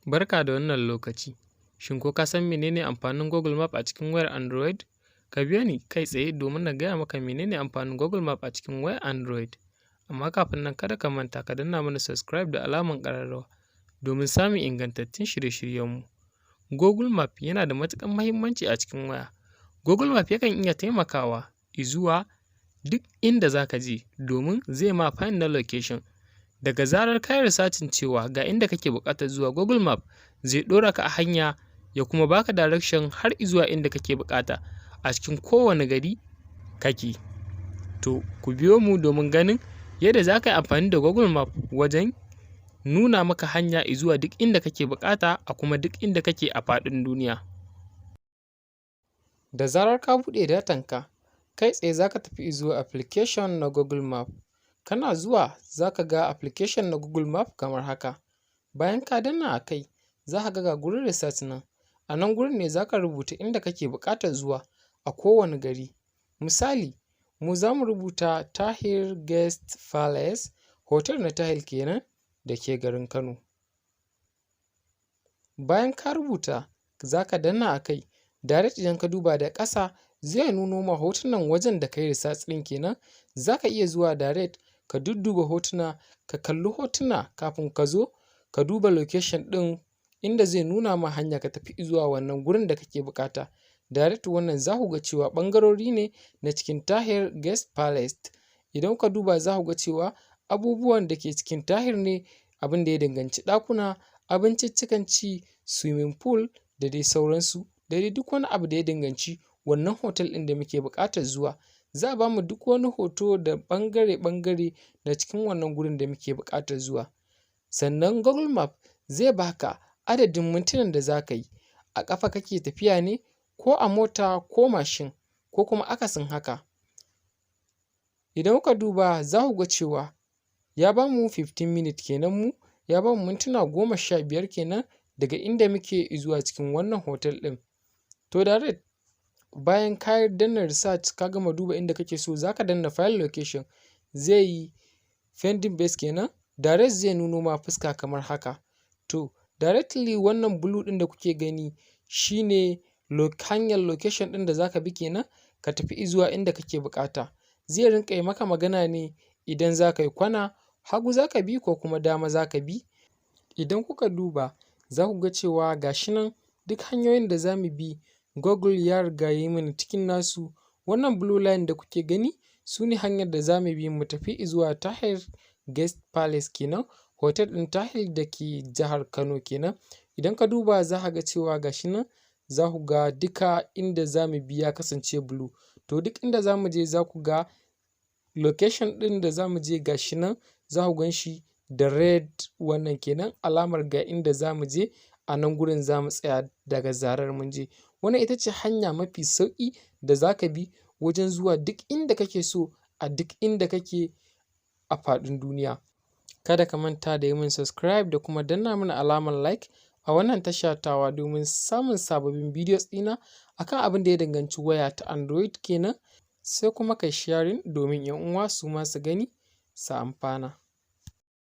Barka da wannan lokaci. Shin ko ka san mene ne amfanin Google Map a cikin wayar Android? Ka biyo ni kai tsaye domin na gaya maka mene ne amfanin Google Map a cikin wayar Android. Amma kafin nan, kada ka manta ka danna mana subscribe da alamar ƙararrawa domin samun ingantattun shirye-shiryenmu. Google Map yana da matuƙar muhimmanci a cikin waya. Google Map yakan iya taimakawa izuwa duk inda za ka je, domin zai ma find na location. Daga zarar ka yi researching cewa ga inda kake buƙatar zuwa, Google Map zai ɗora ka a hanya ya kuma baka direction har izuwa inda kake buƙata a cikin kowane gari kake. To, ku biyo mu domin ganin yadda za ka yi amfani da Google Map wajen nuna maka hanya izuwa duk inda kake buƙata a kuma duk inda kake a faɗin duniya. Da zarar ka buɗe datanka, kai tsaye za ka tafi izuwa application na Google Map. Kana zuwa, za ka ga application na Google Map kamar haka. Bayan ka danna a kai, za ka ga ga gurin research nan. A nan gurin ne za ka rubuta inda kake buƙatar zuwa a kowane gari. Misali, mu za mu rubuta Tahir Guest Palace, hotel na Tahir kenan da ke garin Kano. Bayan ka rubuta, za ka danna a kai. Direct idan ka duba da ƙasa, zai nuno ma hotunan wajen da ka yi research ɗin kenan. Za ka iya zuwa direct ka dudduba hotuna, ka kalli hotuna kafin ka zo ka duba location ɗin inda zai nuna ma hanya ka tafi zuwa wannan gurin da kake buƙata. Direct wannan za ku ga cewa ɓangarori ne na cikin Tahir Guest Palace. Idan kuka duba, za ku ga cewa abubuwan da ke cikin Tahir ne, abin da ya danganci ɗakuna, abinciccikan ci, swimming pool da dai sauransu, da dai duk wani abu da ya danganci wannan hotel ɗin da muke buƙatar zuwa. Za a bamu duk wani hoto da ɓangare-ɓangare na cikin wannan gurin da muke buƙatar zuwa. Sannan Google Map zai baka adadin mintunan da za ka yi, a ƙafa kake tafiya ne ko a mota ko mashin ko kuma akasin haka. Idan kuka duba, za ku ga cewa ya bamu 15 minutes kenan, mu ya bamu mintuna 15 kenan daga inda muke izuwa cikin wannan hotel ɗin. To, direct bayan ka danna research, ka gama duba inda kake so, za ka danna find location, zai yi finding base kenan, direct zai nuno ma fuska kamar haka. To, directly wannan blue ɗin da kuke gani shi ne hanyar location ɗin da za ka bi kenan ka tafi izuwa inda kake buƙata. Zai rinƙa yi maka magana ne idan za ka yi kwana, hagu za ka bi ko kuma dama za ka bi. Idan kuka duba, za ku ga cewa ga shi nan duk hanyoyin da za mu bi, Google ya riga ya yi mana ticking nasu. Wannan blue line da kuke gani su ne hanyar da za mu bi mu tafi izuwa Tahir Guest Palace kenan, hotel ɗin Tahir da ke jihar Kano kenan. Idan ka duba, za ka ga cewa ga shi nan, za ku ga duka inda za mu bi ya kasance blue. To, duk inda za mu je, za ku ga location ɗin da za mu je, ga shi nan za ku gan shi da red. Wannan kenan alamar ga inda za mu je, a nan gurin za mu tsaya daga zarar mun je. Wannan ita ce hanya mafi sauƙi da za ka bi wajen zuwa duk inda kake so a duk inda kake a faɗin duniya. Kada ka manta da yi min subscribe da kuma danna mana alamar like a wannan tasha tawa domin samun sababbin videos ɗina akan abin da ya danganci waya ta Android kenan, sai kuma kai sharing domin 'yan uwa su ma su gani su amfana.